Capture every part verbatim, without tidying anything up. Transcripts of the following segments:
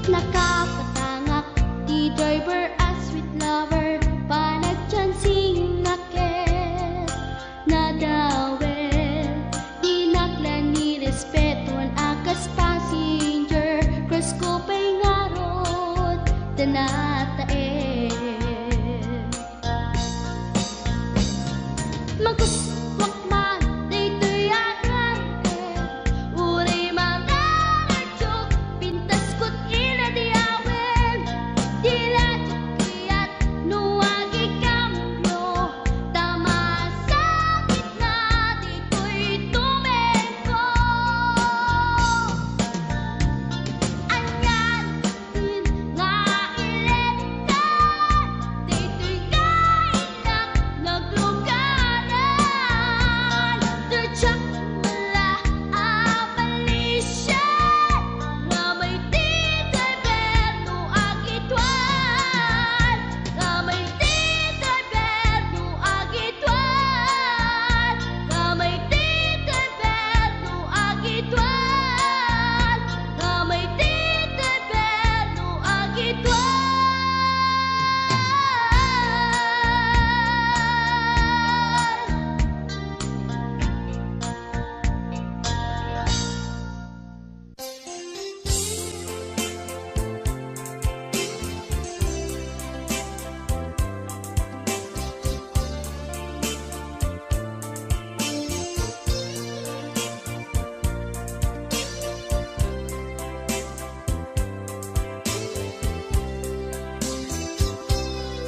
Nakapatangak ti driver a sweet lover, panagchancing a ket nadawel. Dinak la ni respetuan a kas passenger, crush ko pay ngarud ta nataen. Magustuak man daytoy a driver, uray mananadyo, pintas ket inadyawen. Di la diak kayat no agikambio, ta masakit na ditoy tumengko. Anian nga iletka, daytoy nga innak naglugaran. Diak la a malisia, nga may ti driver no agituan, nga may ti driver no agituan, nga may ti driver no agituan. Nga may ti driver no agituan.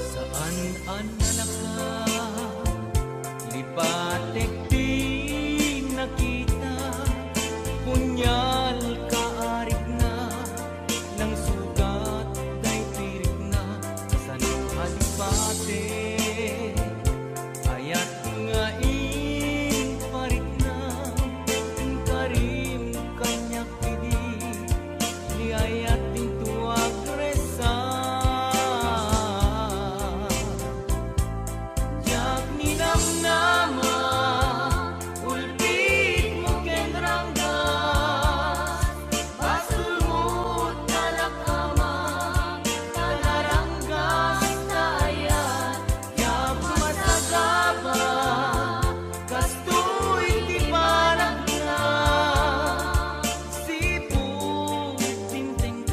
Saan a nalaka, lipatek ti nakita, punyal kaarigna, nangsugat daytoy rikna, saan a lipatek, ayat nga imparitna, inkarim kaniak idi, ni ayat dinto agresa. Diak ninamnama, ulpitmo ken ranggas, basolmo ta nakama, ta naranggas ta ayat, diak masagaba, kastoy ti panagna, sipud tinteng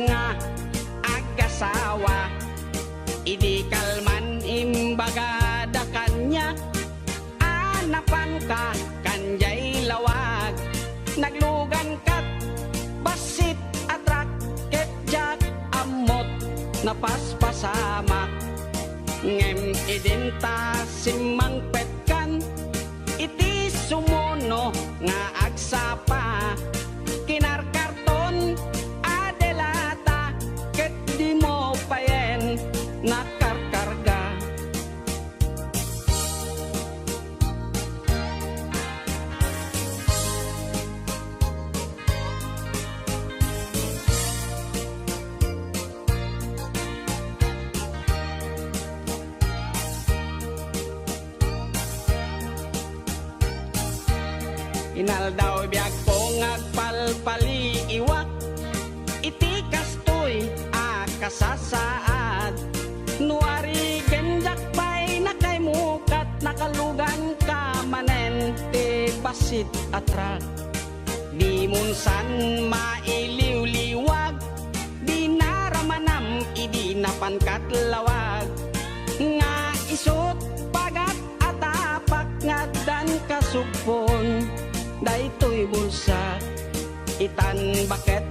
nga agasawa. Idi kalman imbagada kaniak a napanka kandiay lawag, naglugankat bassit a truck ket diak ammot napaspasamak. Ngem idinta simmangpetkan iti sumuno nga agsapa, kinarkarton a delata ket dimo payen nakarkarga. Inaldaw biagko nga agpalpaliiwak iti kastoy a kasasaad. No arigen diak pay nakaimukat, nakaluganka manen ti bassit a truck. Dimonsan mailiwliwag, dinaramanam idi napankat lawag. Nga isut' pagat a tapak nga addan kasugpon daytoy bulsa. Itan baket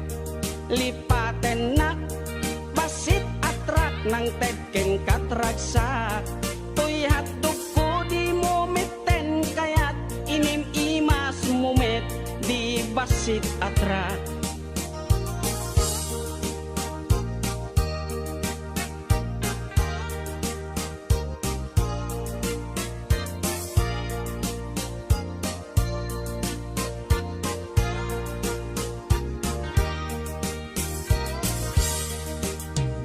lipatennak, bassit a truck nangted ken katragsak. Toy hotdogko dimo metten kayat, inim-imasmo met di bassit a truck.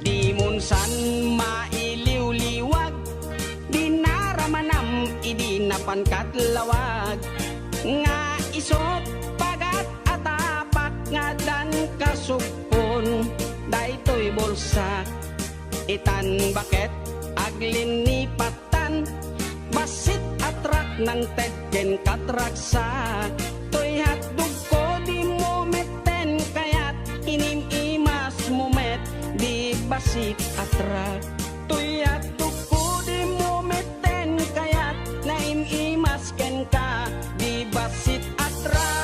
Dimonsan mailiwliwag, dinaramanam idi napankat lawag. Nga isut' pagat a tapak nga addan kasugpon daytoy bulsa. Itan baket aglinipatan, bassit a truck nangted ken katragsak. Toy hotdogko dimo metten kayat, inim-imasmo met di bassit a truck. Toy hotdogko dimo metten kayat, naim-imas kenka di bassit a truck.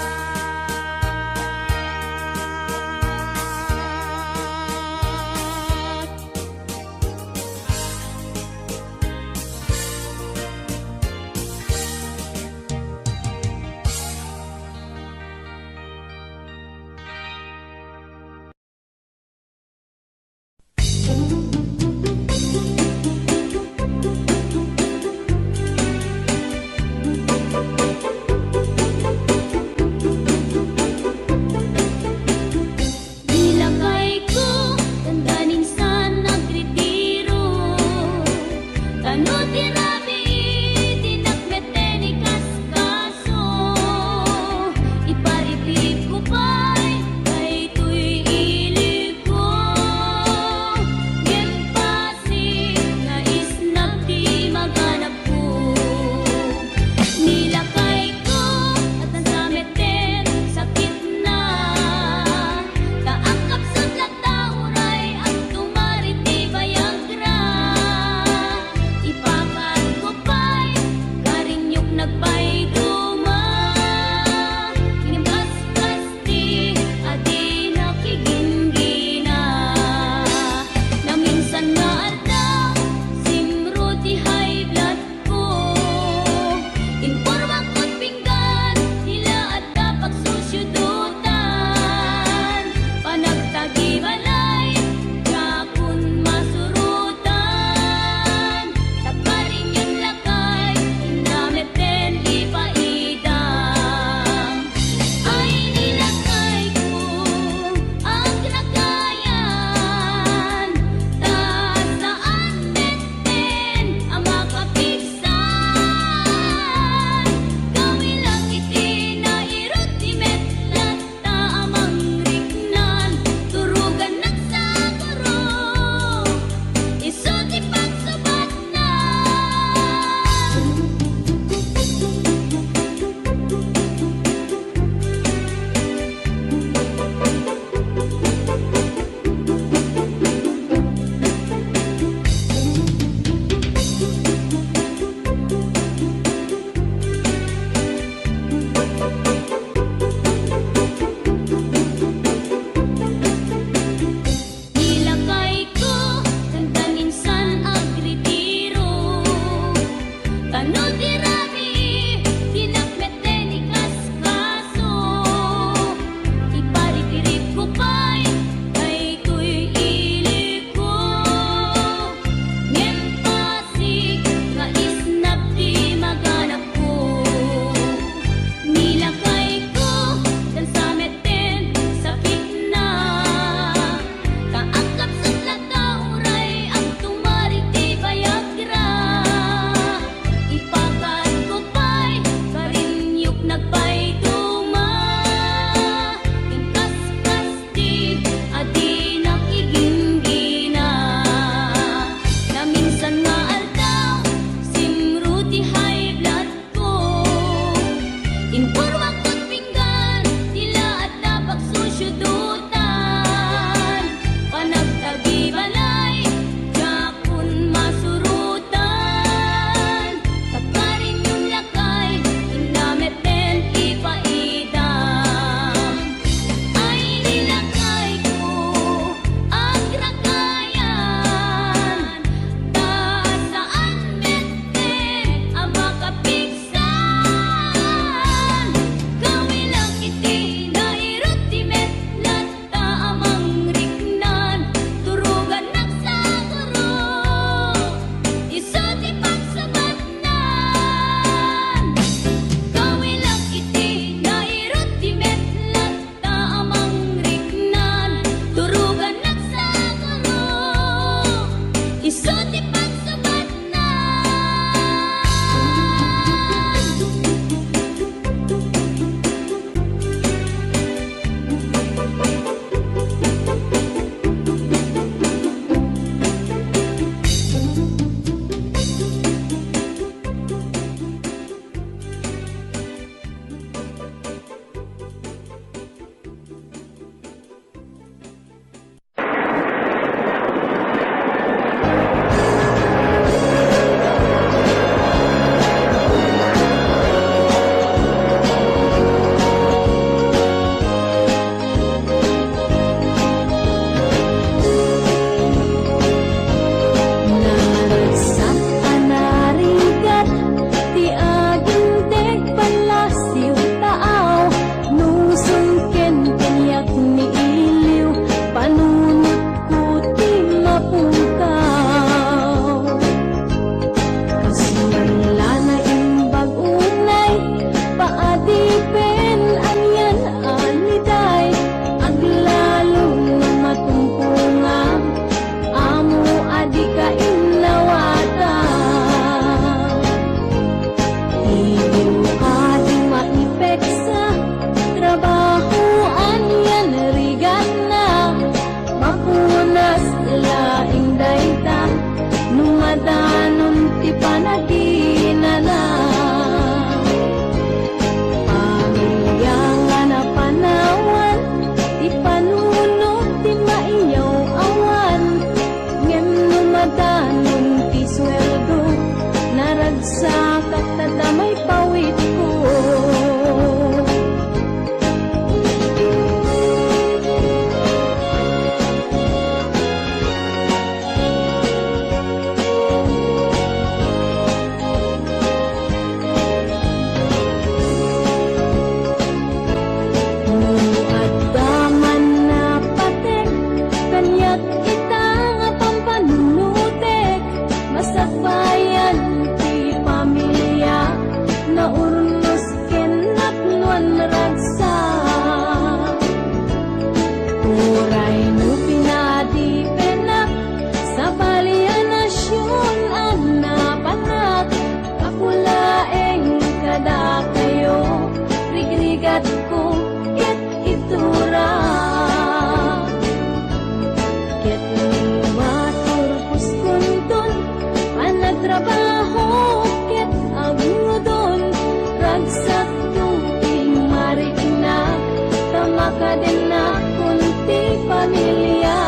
Dennak kun ti pamilya.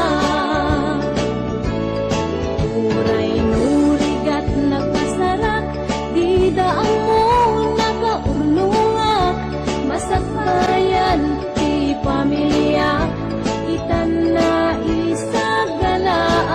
Uray no rigat nagpasarak, dida ammo nakaurnongak. Masakbayan ti pamilya, itan na isaganaak.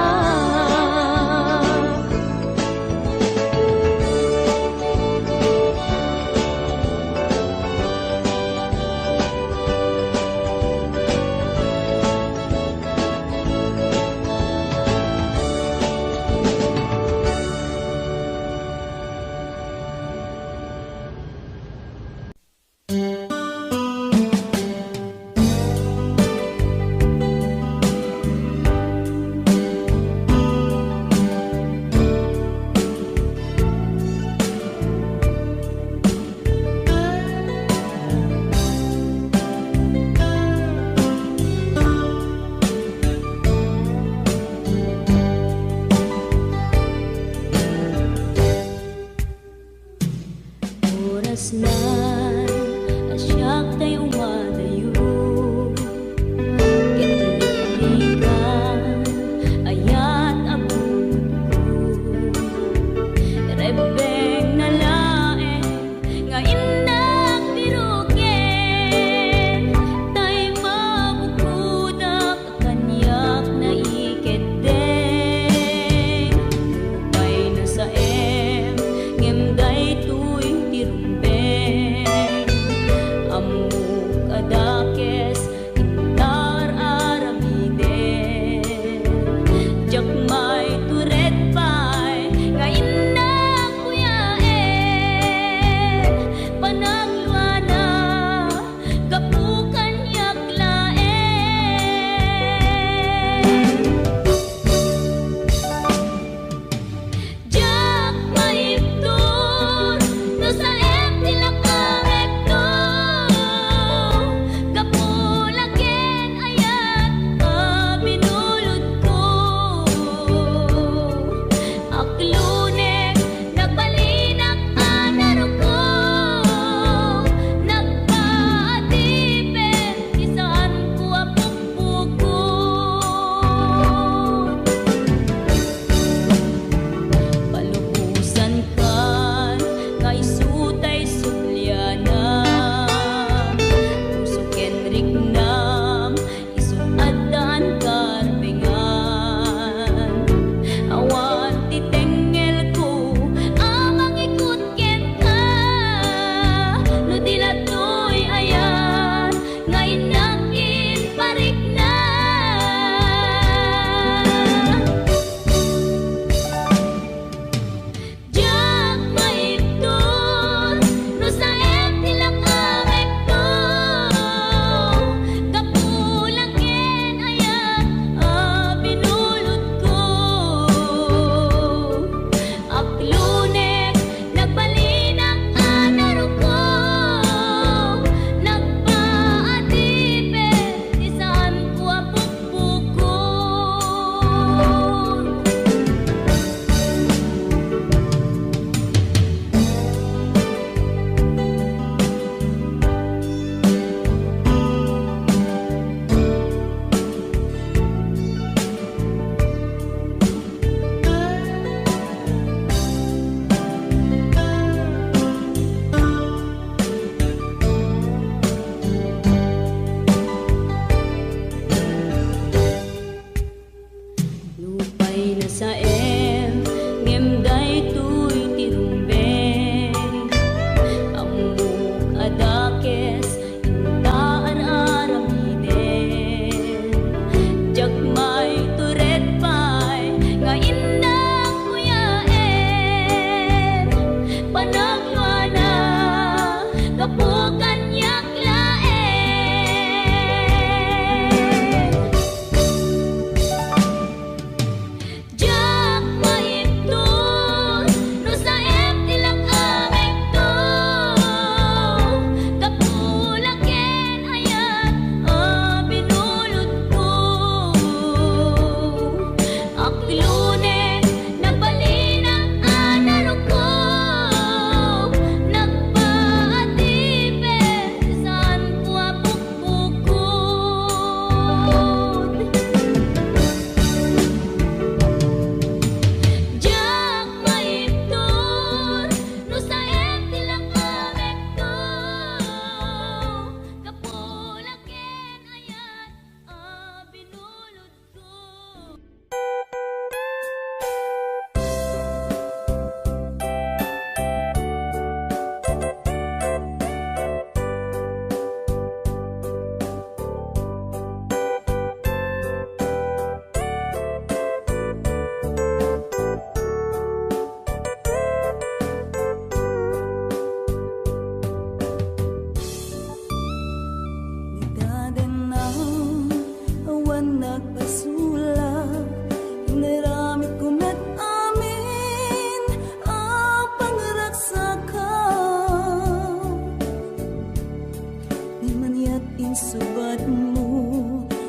Insubatmo,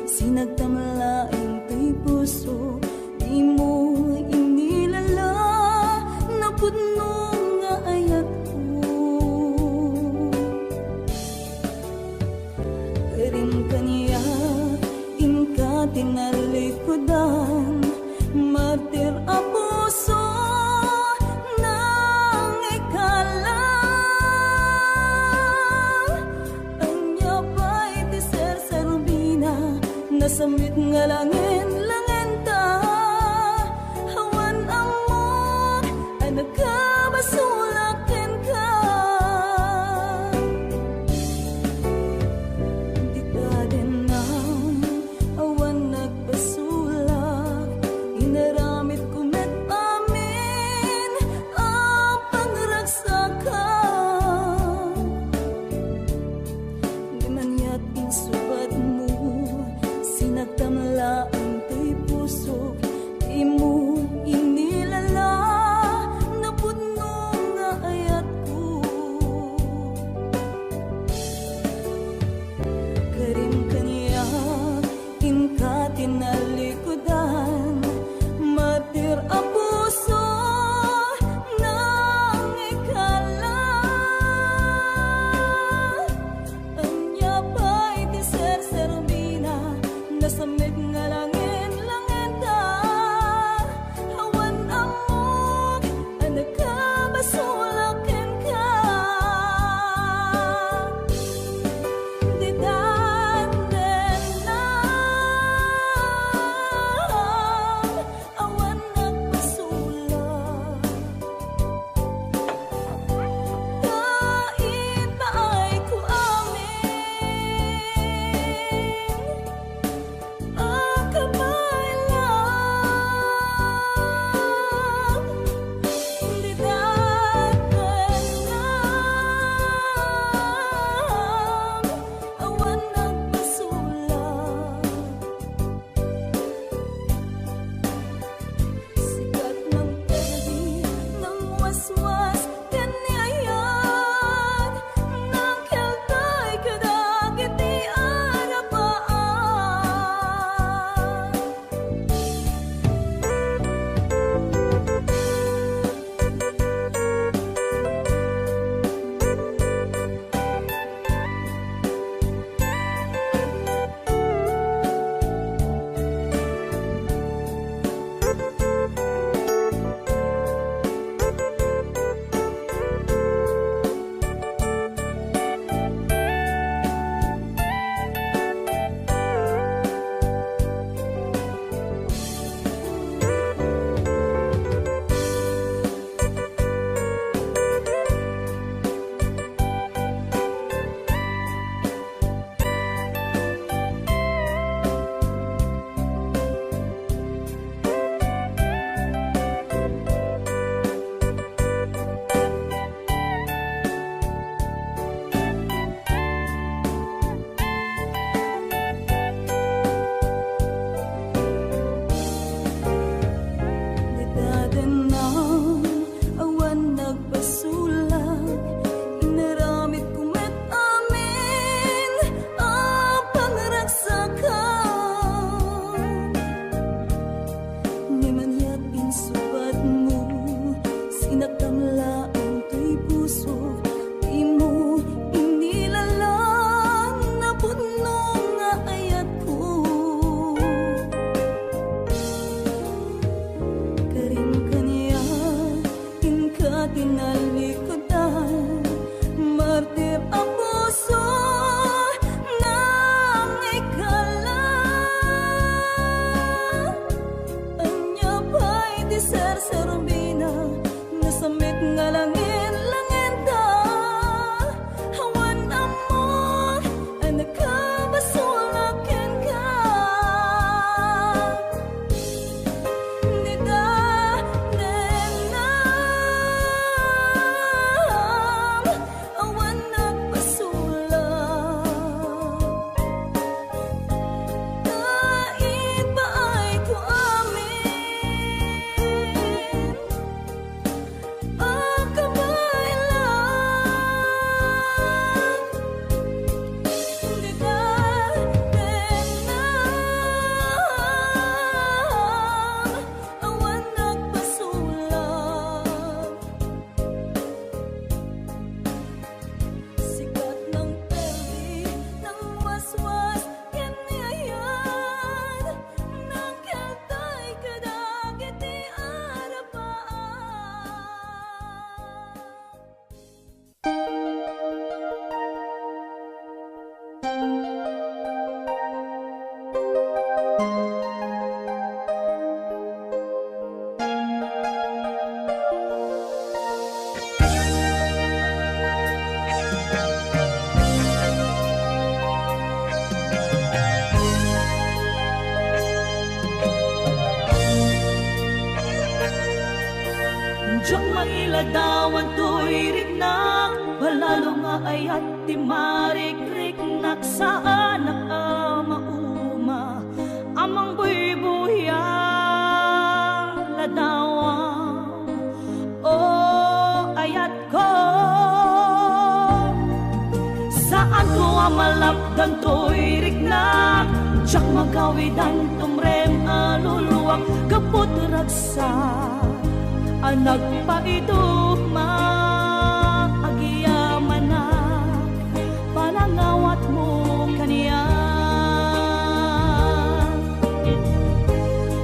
sinagtam laeng toy puso, dimo inilala, napudno nga ayatko. Karim kaniak, inka ti nalikudan, martir a puso, nangikala. Ania pay ti serserbina, nasammit nga langen-langenta. Awan ammok a nakabasolak kenka. Dita dennaw, awan nagbasolak, inaramidko met amin a pangragsakak. Di maniat insubatmo, sinagtam laeng toy pusok, dimo inilala, napudno nga ayatko. Karim kaniak, inka ti nalikudan, martir a puso, nangikala. Ania pay ti Diak mailadawan toy riknak, balalo nga ayat ti marikriknak, saanak a mauma, a mangbuybuya ladawam. O ayatko, saanto a malapdan toy riknak, diak magawidan tumrem a luluak, gapu ti ragsak a nagpaiduma, agyamanak panangawatmo kaniak.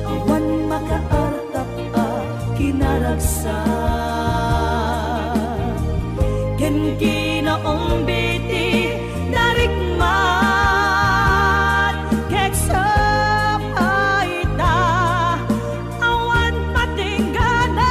Awan makaartap a kinaragsak ken kinaumbi ti narikmat, keg sapayta awan patinggana.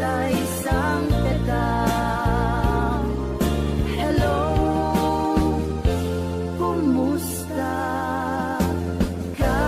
Ay sangpetang. Hello, kumusta ka?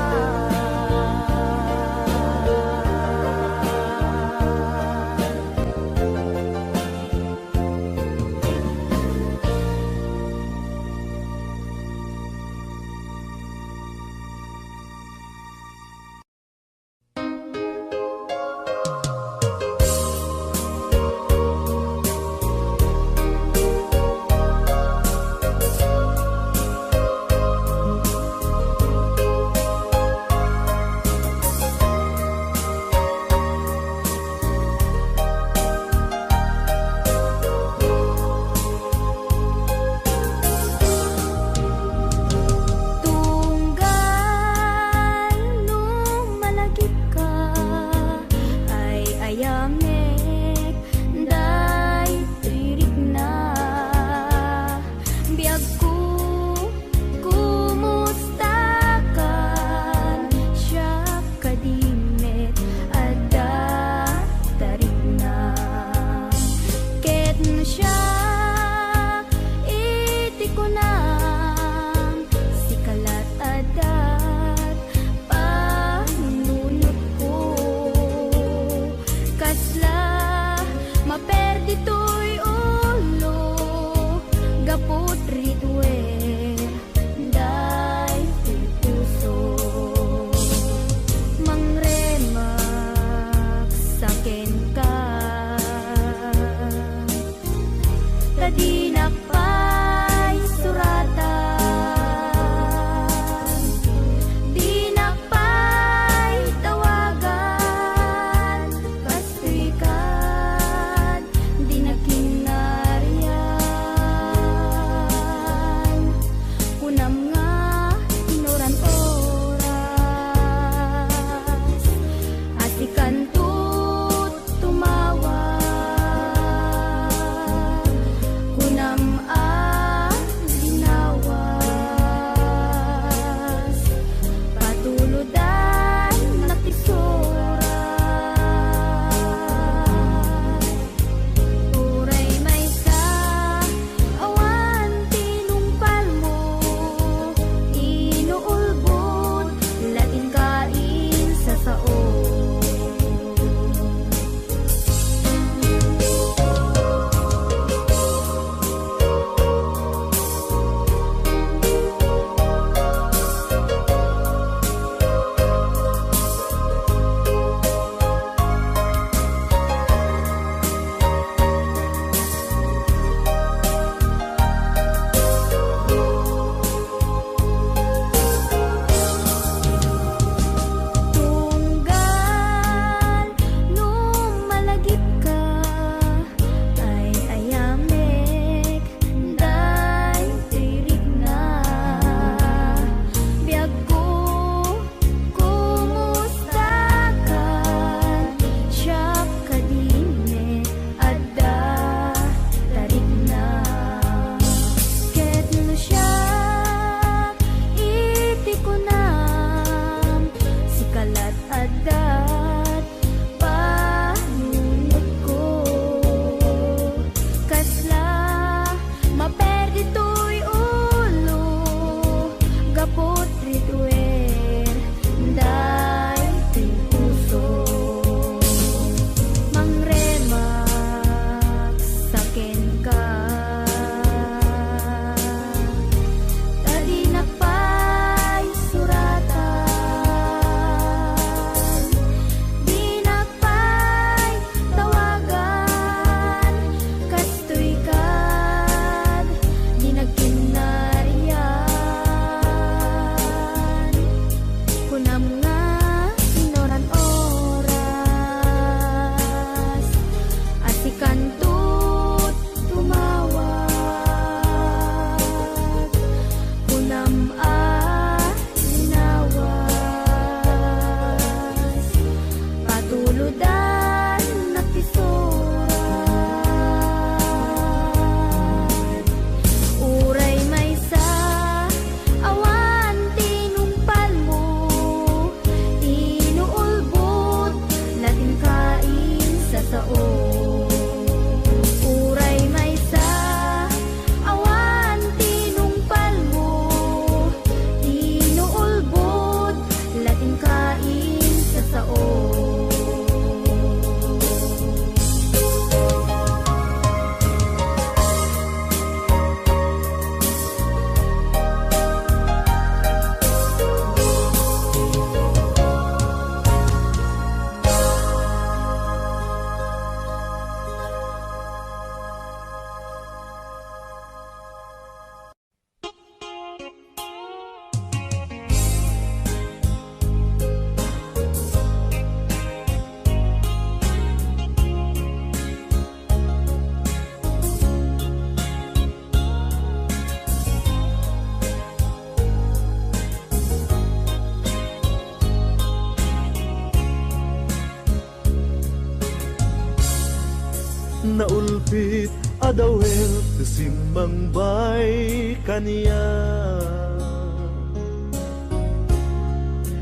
Naulpit a dawel ti simmangbay kaniak.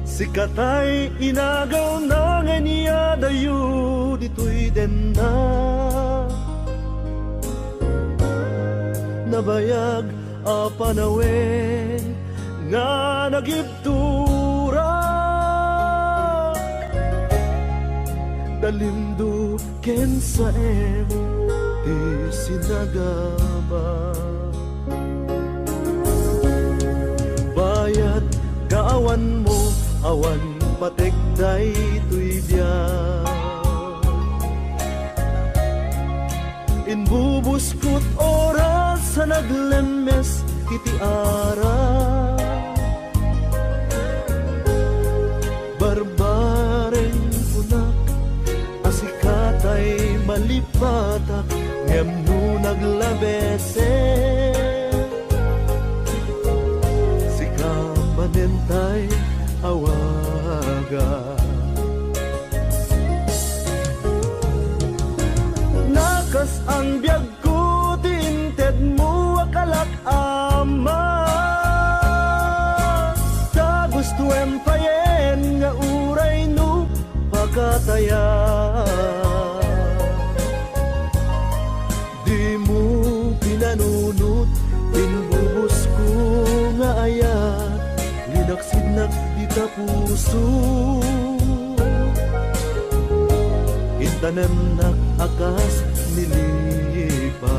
Sikatay inagawna nga inyadayo ditoy denna. Nabayag a panawen nga nagibturak. Dalimdo ken saem ti sinagaba. Bayat kaawanmo, awan patek daytoy biag. Imbubuskot oras a naglemmes iti ara. Barbareng kunak a sikatay malipatak, ngem no naglabesen, sika manen tay awaga. Nakas-an biagko ti intedmo a kalak, Ama, ta gustoem payen nga uray no pakatayan. Dimo pinanunot ti imbubusko nga ayat, linaksidnak dita puso. Intanemnak a kas ni lipa.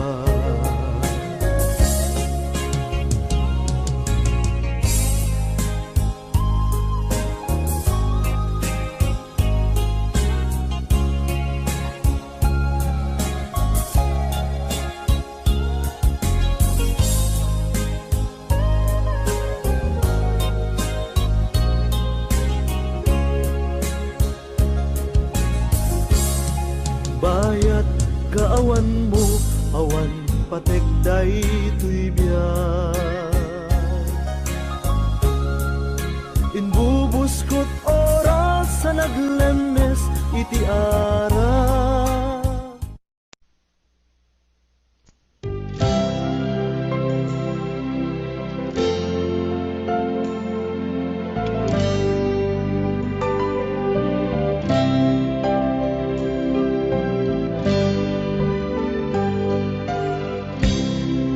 Bayat kaawanmo, awan patek daytoy biag. Imbubuskot oras a naglemmes iti ara.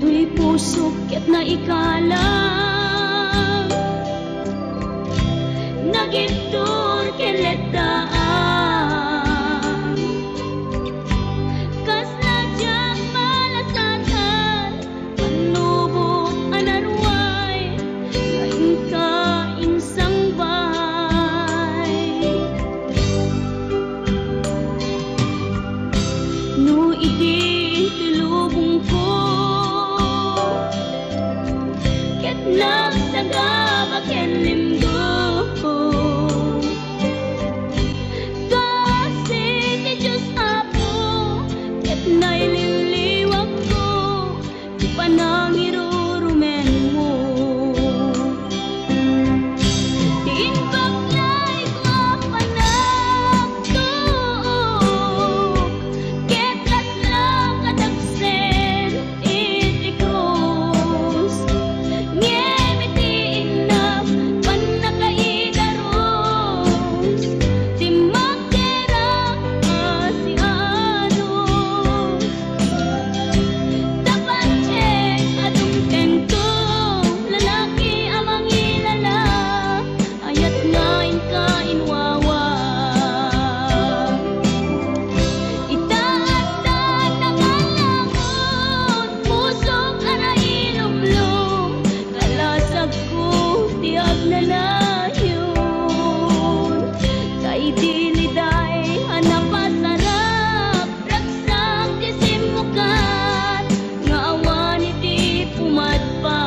Toy pusok ket naikalang, nagibtur ken letdaan. Kasla diak malasatan, mannubok a naruay, nga inka insangbay. No idi ti lubongko, ket nagsagaba ken limgo. Kaasi ti Dios, Apo, ket naililiwakko ti panangirurumenmo. Ti imbaklayko a panagtuok, ket kasla kadagsen iti krus. Ngem iti innak, pannakaigarus, ti makera a siano. Tapno ket adun kenka, lalaki a mangilala, ayat nga inka inwawa. Ita, adda ta nga laeng pusok a nailumlum, kalasagko ti agnanayon. Kaidiliday a napasarap, ragsak ti simmukat, nga awan iti pumadpad.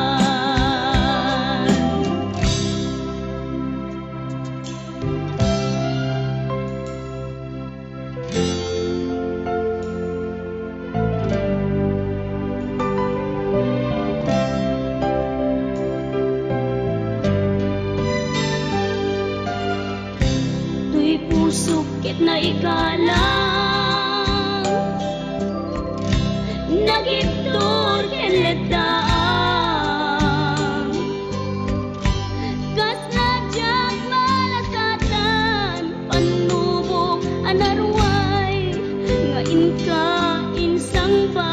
Toy pusok ket naikalang, agibtur ken leddaan. Kasla diak malasatan, pannubok a naruay nga inka insangpay.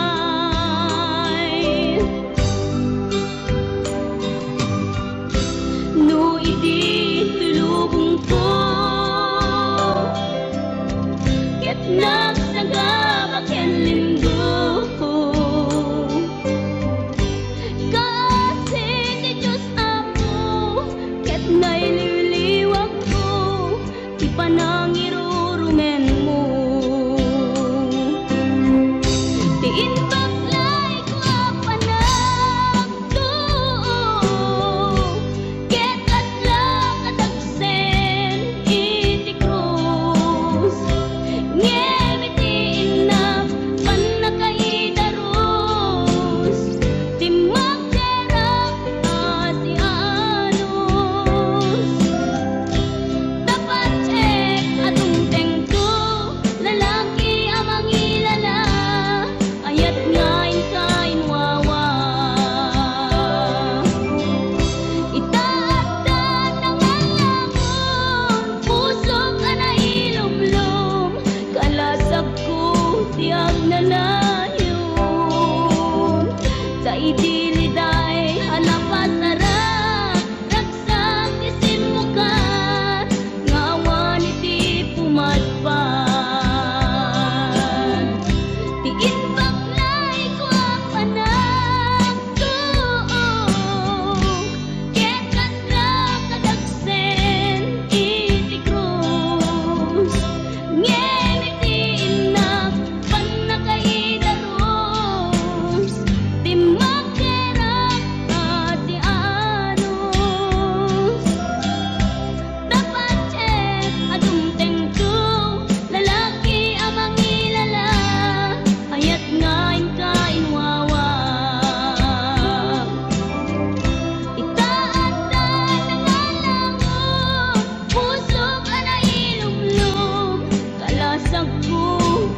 No idi ti lubongko ket nagsagaba ken linggo, kaasi ti Dios Apo ket nailiwliwagko ti panangirurumenmo. Ti imbag layko a panagtuo ket adda kadagsen iti krus. Ngem iti innak pannakaidarus, timmakkerak a sianus. Tapattek a dumtengto, lalaki a mangilala, ayat nga inka inwawa. Ita adda nangalangon, pusok a nailumlom, kalasagko ti agnanayon. Ta idi liday a napasarak, ragsak ti simmukat nga awan iti pumadpad. Ti imbag layko a panagtuo ket kasla kadagsen iti krus. Ngem iti innak pannakaidarus, timmakkerak a sianus. Tapattek a dumtengto, lalaki a mangilala, ayat nga inka inwawa. Ita adda nangalangon, pusok a nailumlom, kalasagko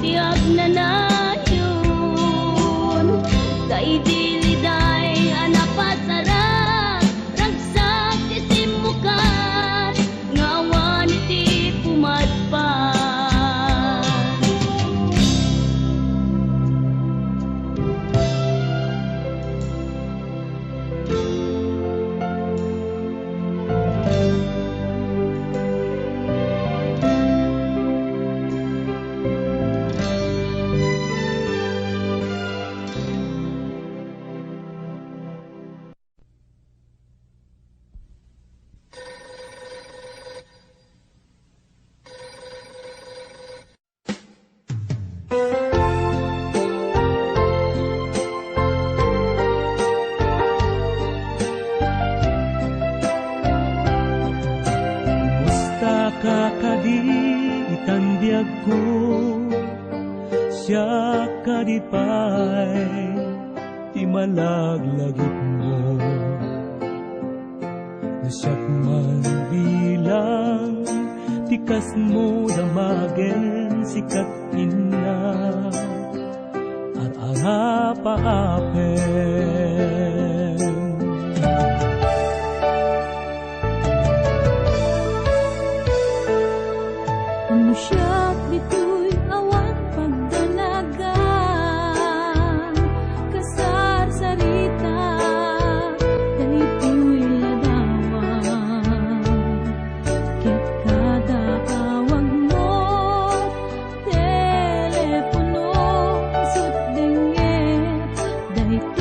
ti agnanayon. Ta idi liday a napasarak, ragsak ti simmukat nga awan iti pumadpad. Kumusta ka kadi itan biagko? Siak kadi pay ti malaglagipmo. No siak man bilang ti kasmo damagen sikat inna, ar-arapaapen. No siak ditoy awan pagdanagan, kasarsarita daytoy ladawan. Ket kada awagmo, telepono, isut' dengnget daytoy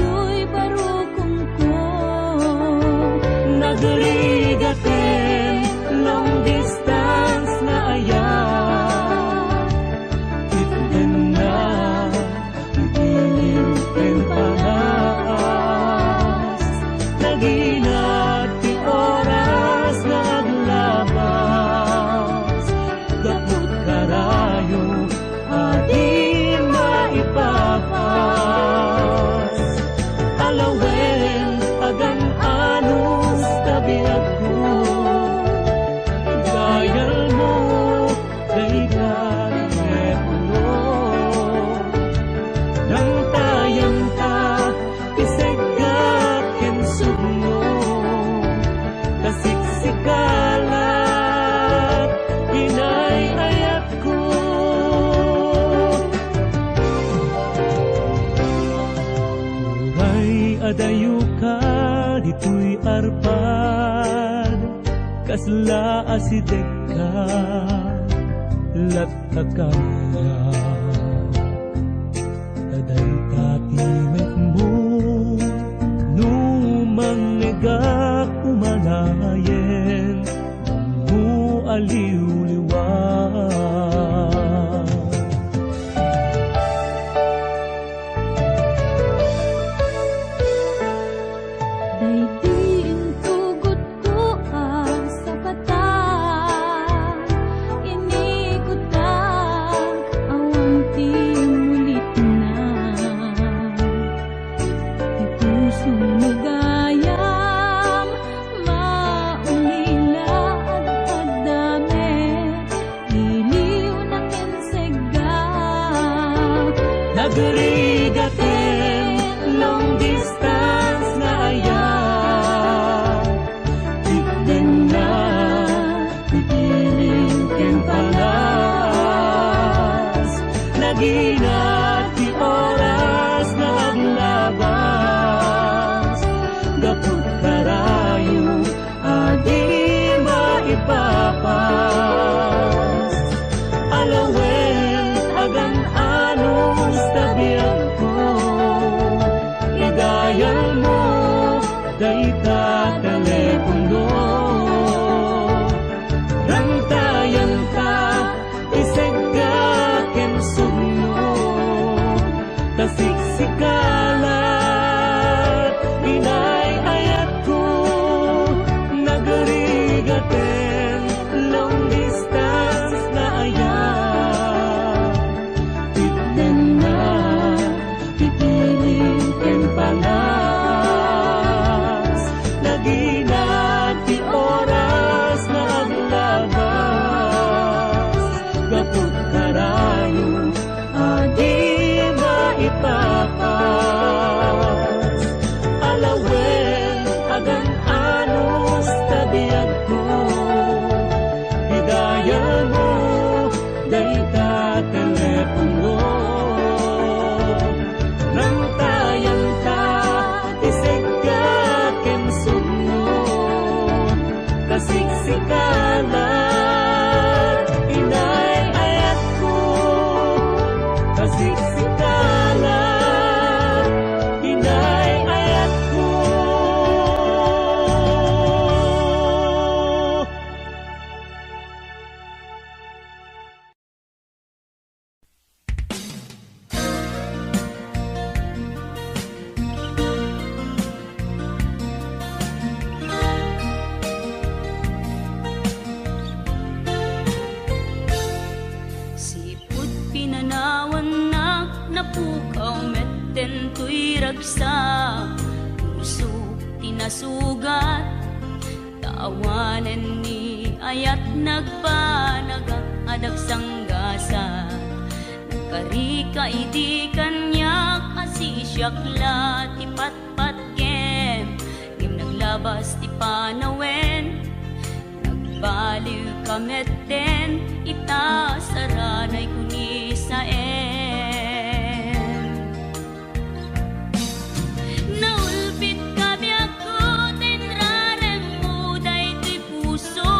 Adayoka ditoy arpad, kasla asidegka, latta kaniak. Ta dayta ti metmo, no mangngegak umanayen, no aliwliwa. Daydi intugotko a sapata, inikutak awan ti mulitna. Ti pusom gayam, maulila, ad-adda met, iliwna ken segga. Nagrigaten long distance nga ayat, itdenna ti piling ken palas, nagina ti oras nga aglabas, gapu karayo a di maipapas. Alawen, agan-anos ta biagko, idayalmo dayta telepono. Rantayanta ti segga ken sugno, ta siksika la, inay ayatko, nagrigaten long distance nga ayat. Itdenna ti piling ken palas, nagina ti oras nga aglabas, gapu karayo a di maipapas. Alawen, agan-anos ta biagko, idayalmo dayta telepono. Rantayanta ti segga ken sugno, ta siksika la, inay ayatko, ta siksika la, inay ayatko. Sipud pinanawannak, napukaw metten toy ragsak, puso ti nasugat, ta awanen ni ayat nagbanagak a dagsanggasat. Nagkarika idi kaniak a sisiak la ti patpatgem, ngem naglabas ti panawen. Nagbaliwka metten ita saranay kunisaen. Naulpitka biagko ta inraremmo daytoy puso.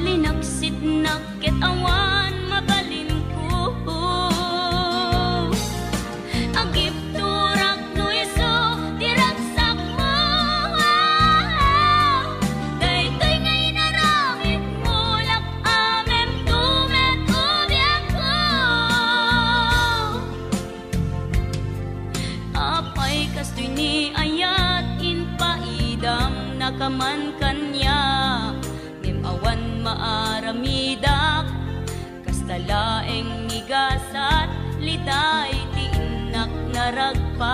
Linaksitnak ket awan mabalinko. Agipturak no isu ti ragsakmo. Daytoy nga inaramidmo, lak-amemto met o biagko. Apay kastoy ni ayat, impaidamnaka man kaniak, ngem awan maaramidak. Kasta laeng ni gasat, liday ti innak naragpat.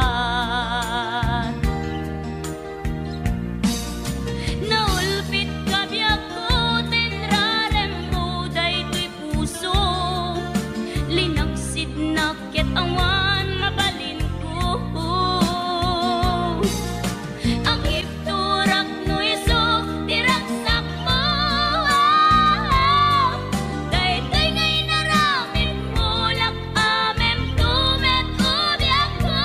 Naulpitka biagko ta inraremmo daytoy puso. Linaksidnak ket awan mabalinko. Agipturak no isu ti ragsakmo. Daytoy nga inaramidmo, lak-amemto met o biagko.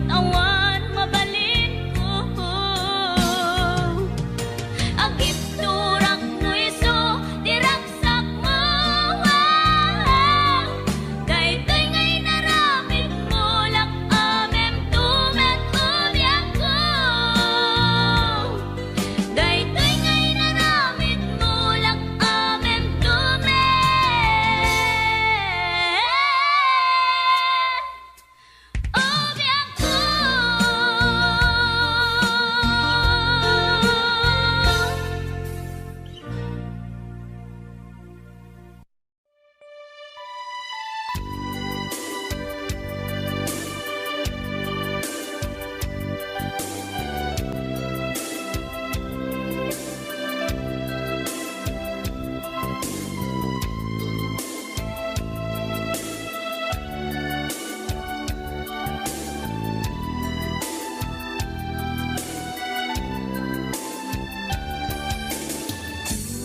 awan mabalinko. Agibturak no isu ti ragsakmo. Daytoy nga inaramidmo, lak-amem to met, o biagko. Daytoy nga inaramidmo, lak-amem to met, o biagko.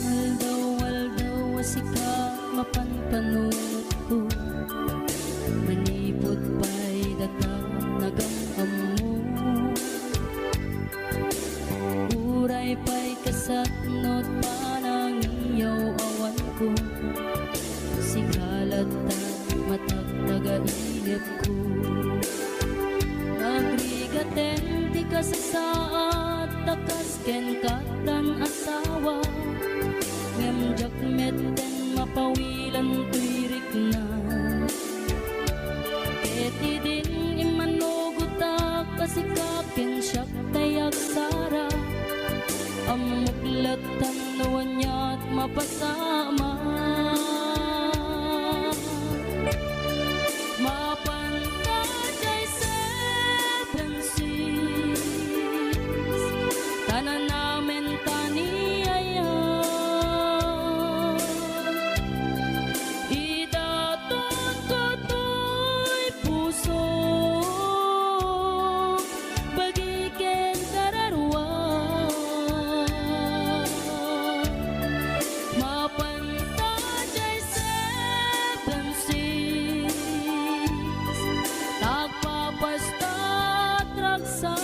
Aldaw-aldaw a sika mapanpanunotko, manipud pay data nagam-ammo. Uray pay kasatnot panangiyaw-awanko, sika latta matagtagainepko. Nagrigaten ti kasasaad ta kas ken katdan asawa, ngem diak metten mapawilan toy rikna. Ket idin immanugotak a sika ken siak tay agsara, ammok lattan no aniat mapasamak. Mapan ta jay seven six, ta nanamen ta ni aya. Idatonko toy puso, bagi ken kararua. Mapan ta jay seven six, ta agpapastak ragsak.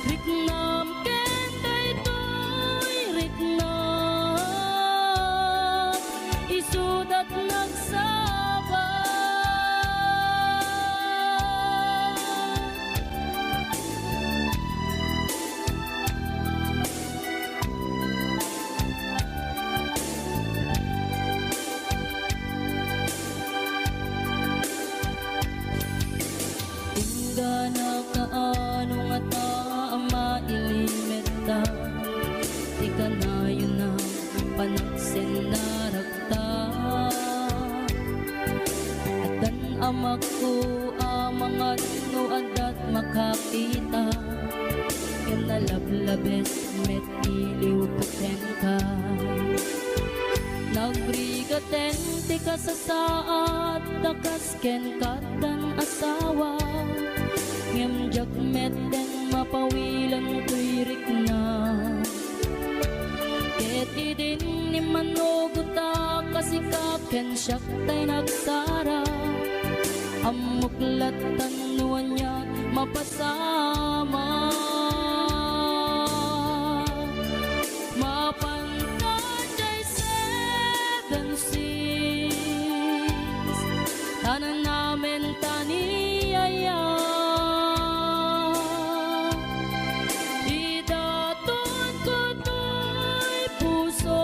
Riknam ken daytoy riknam, isudat nagsaba. Inggana kaano ngata a mailimetta ti kanayon a panagsennarakta. Addan amakko a mangan no addat makakita, ken nalablabes met iliwko kenka. Nagrigaten ti kasasaad ta kas ken katdan asawa, ngem diak metten mapawilan toy rikna. Ket idin immanugotak a sika ken siak tay nagsara, ammok lattan no ania mapasamak. Mapan ta jay seven six, ta nanamen ta ni aya. Idatonko toy puso,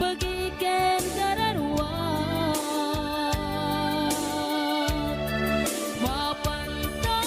bagi ken kararua. Mapan ta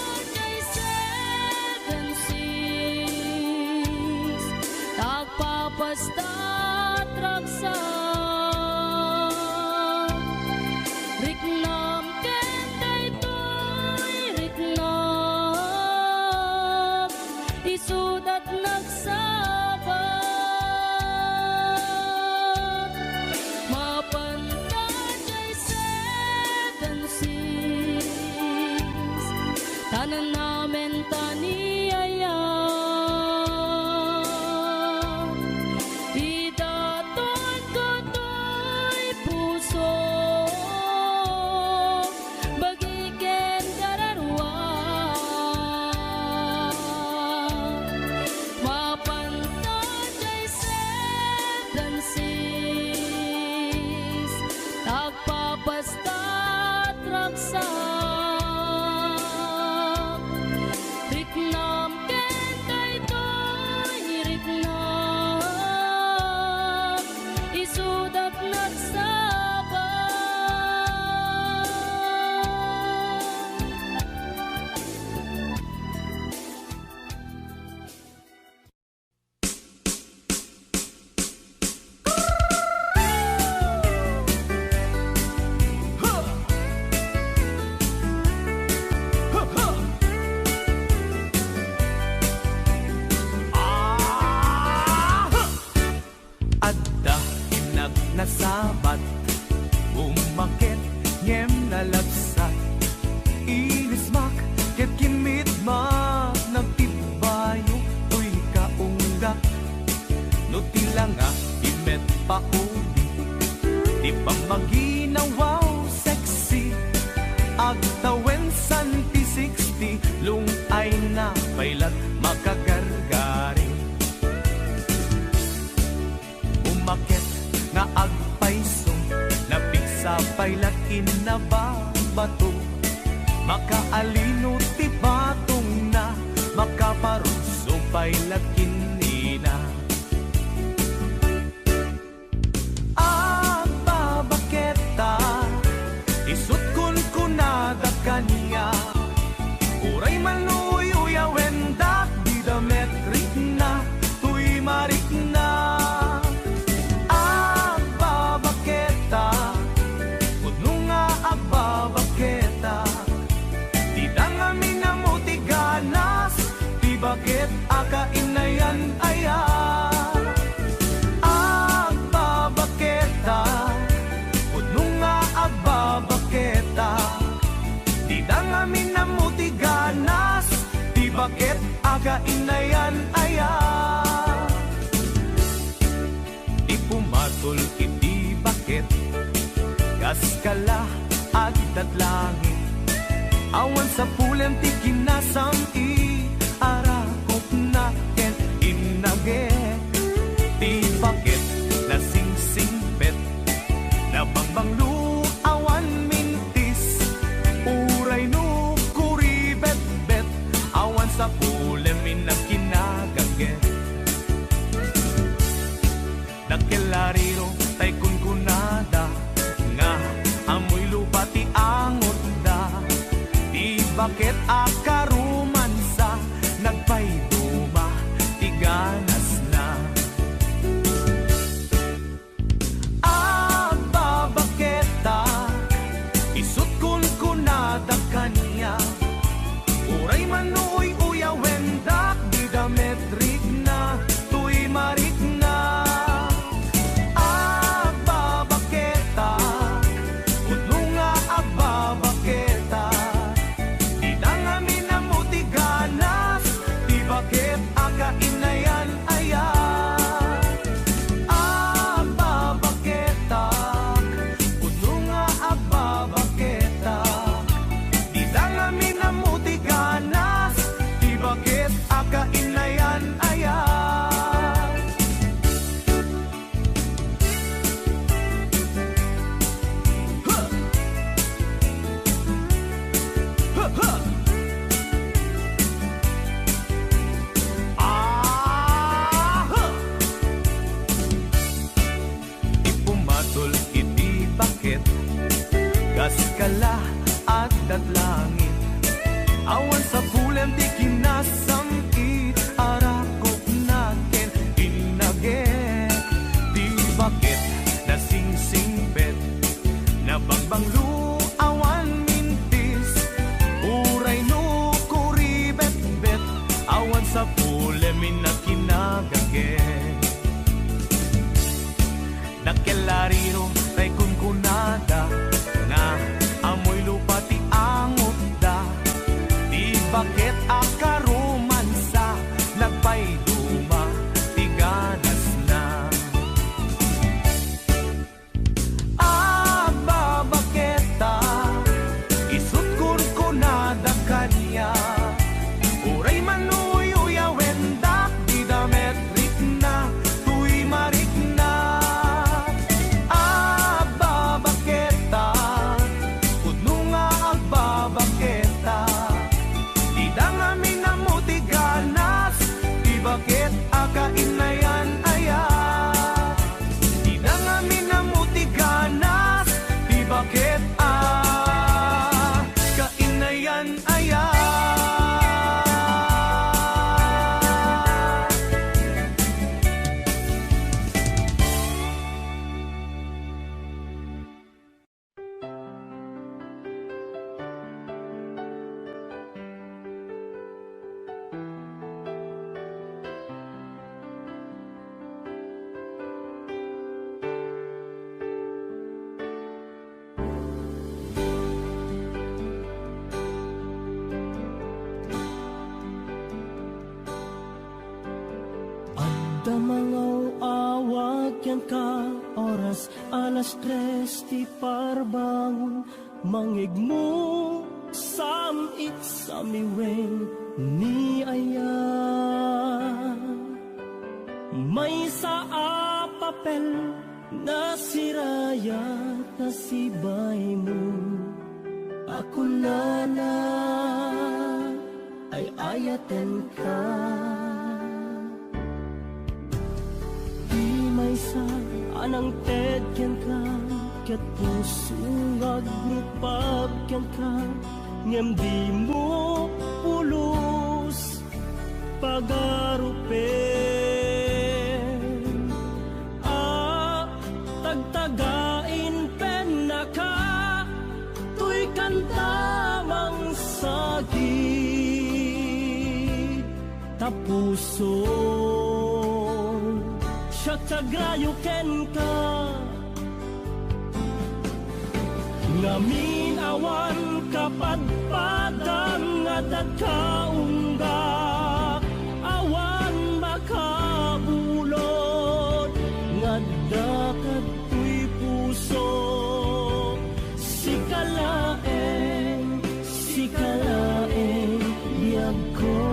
Basta't ragsak, riknam ken daytoy nga riknam, isudak nagsaba. Adda innak nasabat, ummaket ngem nalabsat. Inismak ket kinmitmak, nagtibbayo toy kaunggak. No ti langa imet paudi, ti pammaginawaw sexy, agtawen san ti sixty, lung-ayna pay lat makagargari. Ummaket nga agpayso, napigsa pay lat inna babato. Makaalino ti patongna, makaparugso pay lat ken nina. Agbabaketa, isut' kunkunada kaniak, uray man no uy-uyawendak, dida met rikna toy marikna. Agbabaketa, pudno nga agbabaketa, dida ngamin ammo ti ganas, ti baket a kainayan aya. Agbabaketa, pudno nga agbabaketa, dida ngamin ammo ti ganas, ti baket a kainayan aya. Ti pumatol iti baket, kas kala addat langit. Awan sapulem ti kinasam-it, arakupna ken innagek. Ti baket nasingsingpet, nabangbanglo awan mintis. Uray no kuribetbet, awan sapulem inna kinagagek. Dakkel a riro tay kunkunada nga ammoy lupa ti angotda. Ti baket a karumansa, nagpayduma ti ganasna. Agbabaketa, isut' kunkunada kaniak, uray man no uy-uyawendak, dida met rikna toy marikna. Agbabaketa, pudno nga agbabaketa, dida ngamin ammo ti ganas, ti baket a kainayan aya. Agbabaketak, pudno nga agbabaketak. Dida ngamin ammo ti ganas, ti baket a kainayan aya. Ha! Ha, ha! Aha! Ti pumatol iti baket, kas kala addat langit. Awan sapulem ti kinasam-it, arakupna ken innagek. Ti baket nasingsingpet, nabangbanglo awan mintis. Uray no kuribetbet, awan sapulem inna kinagagek. Dakkel a riro tay kunkunada nga ammoy lupa ti angotda. Ti baket a karumansa, nagpayduma ti ganasna. Agbabaketa, isut' kunkunada kaniak, uray man uyuyawendak, dida met rikna toy marikna. Mangaw-awag kenka, oras alas tres ti parbangon, mangngegmo, sam-it-samiwen ni aya. Maysa a papel nasirayat ta sibaymo a kunana, ay-ayatenka. Ti maysa a nangted kenka, ket puso nga agrupab kenka, ngem dimo pulos pagarupen. A tagtagain pennaka, toy kanta mangsagid, ta puson siak ti agrayo kenka. Ngamin awan kapadpadan nga adda ka ungga, awan makabulod nga adda kadtoy puso. Sika laeng, sika laeng, biagko.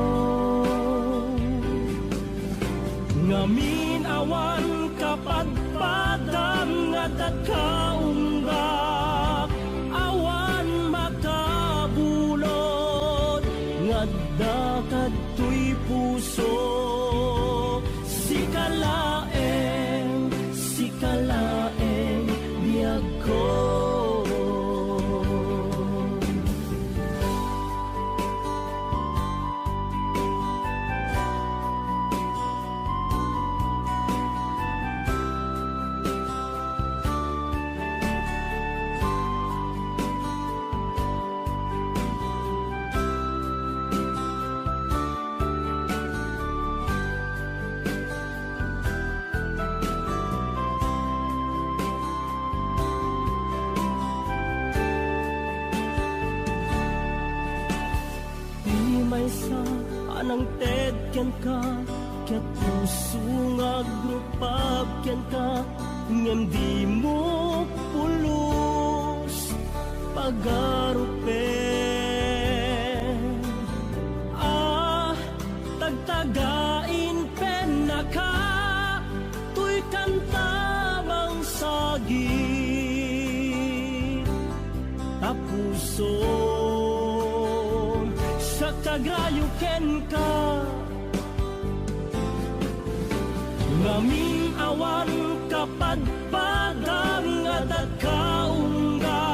Ngamin awan kapadpadan nga adda ka ungga, awan makabulod nga adda kadtoy puso. Sika laeng, sika laeng, biagko. Ti maysa a nangted kenka, ket puso nga agrupab kenka, ngem dimo pulos pagarupen. A tagtagain pennaka, toy kanta mangsagid, ta puson siak ti agrayo kenka. Ngamin awan kapadpadan nga adda ka ungga,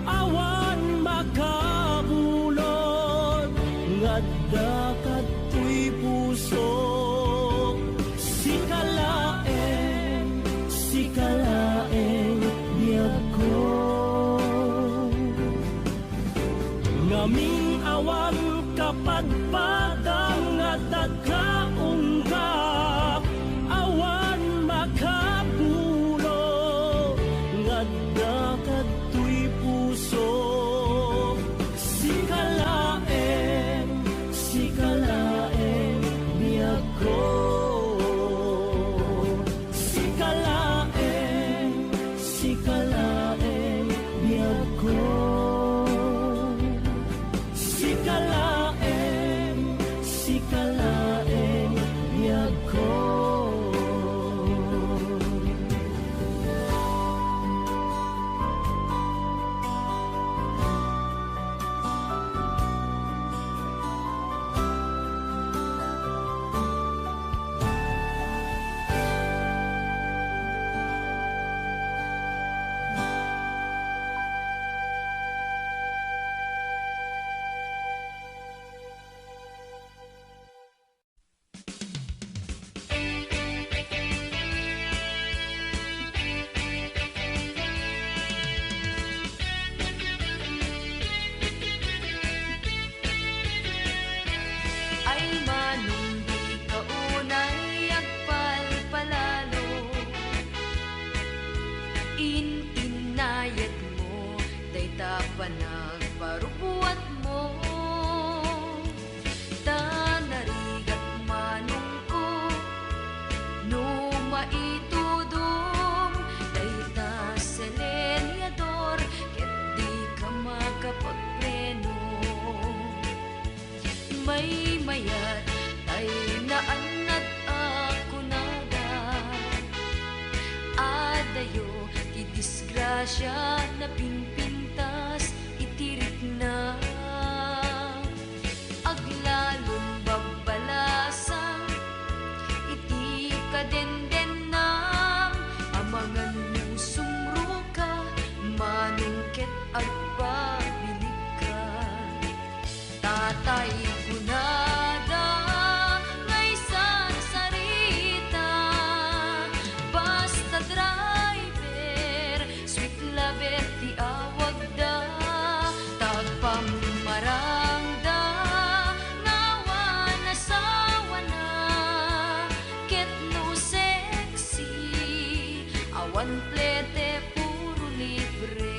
awan makabulod nga adda kadtoy puso. Sika laeng, sika laeng, biagko. Ngamin awan kapadpadan nga adda ka ungga, awan makabulod nga adda kadtoy puso. Sika laeng, sika laeng, biagko. Sika laeng, sika laeng, biagko. Sika laeng, sika laeng, biagko. Ay manong di ka unay agpalpalalo, in-innayat mo dayta panagparubuat mo. Ta narigat manongko, Ay mayat tay naannad a kunada, adayo ti disgrasia napinpintas iti rikna. Aglalon babbalasang iti kadendennam, amangan no sumroka, manong ket agpabilibka. Tatay kunada nga isarsarita, basta driver, sweet lover ti awagda, tagpammarangda, nga awan asawana, ket no sexy, awan plete, puro libre.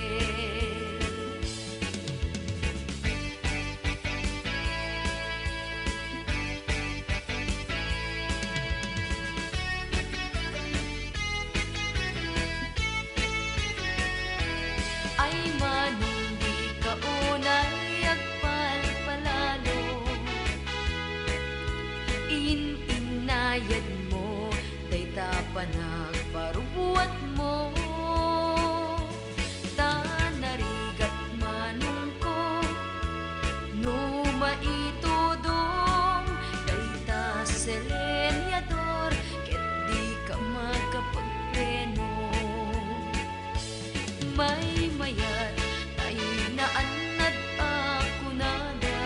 Ay manong dika unay agpalpalalo, in-innayadmo dayta panagparubuatmo. Ta narigat manongko no maitudom dayta selenyador ket dika makapagpreno. Maymayat tay naannad a kunada,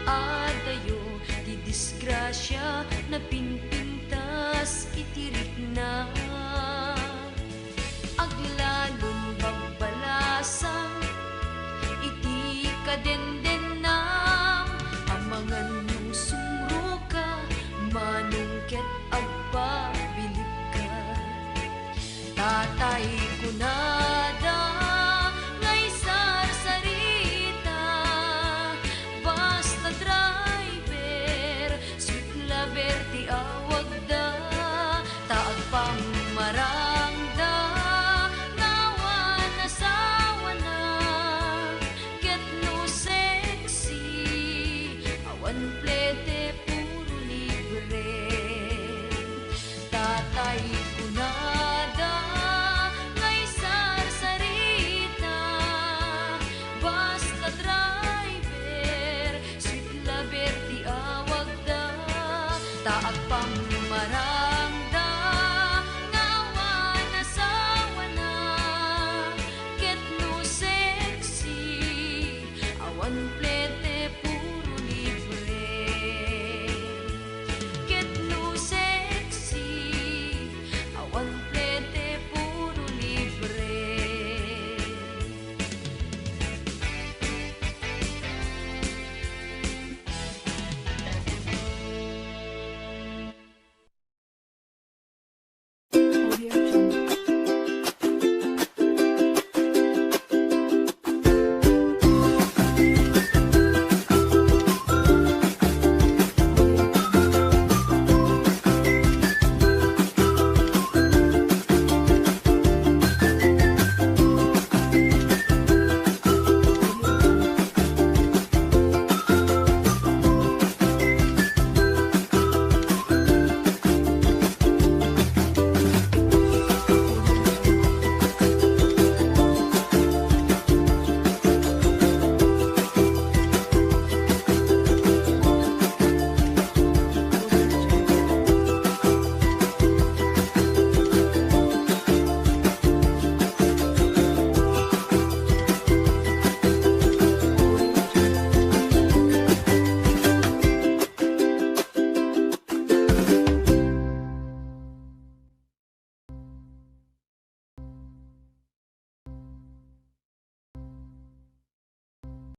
adayo ti disgrasia napinpintas iti rikna.